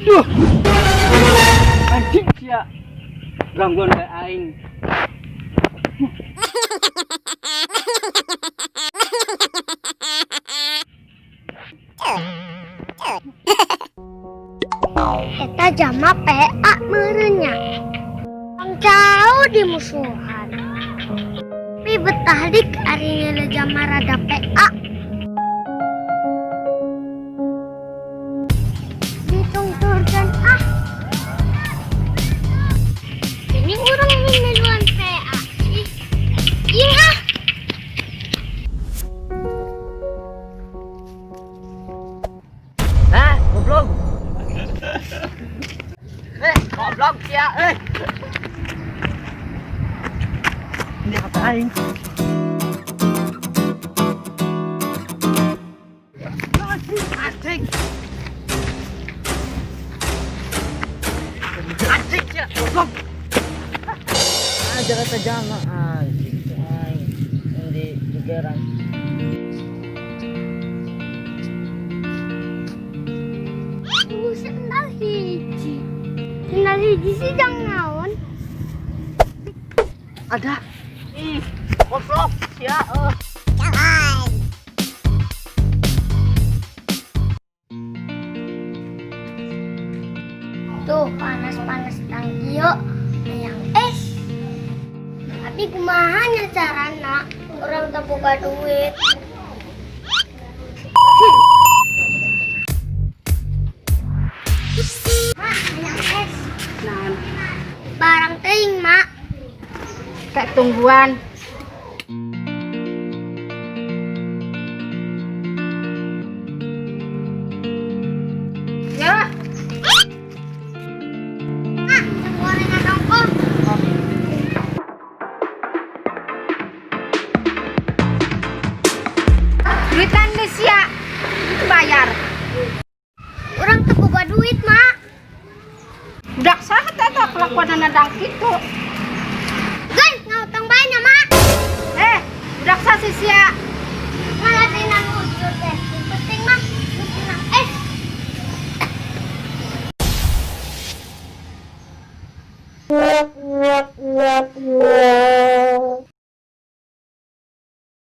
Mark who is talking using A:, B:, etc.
A: Duh. Anjing sia. Gangguan kayak aing.
B: Eta jama PA meureunnya. Jauh di musuhan. Tapi betah dik ari ngeuleuh jama rada PA. Ditungturkeun ah. Ini urang miluan PA sih. Ieu ah.
A: Hah, goblok. Eh, goblok sia, eh. Ini apa aing? Anjing. Anjing sia, goblok. Ah, jangan tajama anjing aing. Hindi jugeran.
B: Tunggu sendal hiji. Sendal hiji sih jang naon?
A: Ada. Ih, goblok sia.
B: Tuh panas-panas tangkio yang es. Tapi kumaha nya carana orang tak boga duit. Mak, hayang es.
C: Nah,
B: Barang teuing, Mak.
C: kayak tungguan. Ya,
B: Mak, gorengan ongkoh.
C: Duitan geus sia. Itu bayar.
B: Urang teu boga duit, Mak.
C: Budak saha teh eta kelakuanana dang kitu?
B: Geus, ngahutang bae nya, Mak.
C: Eh, budak saha sih sia?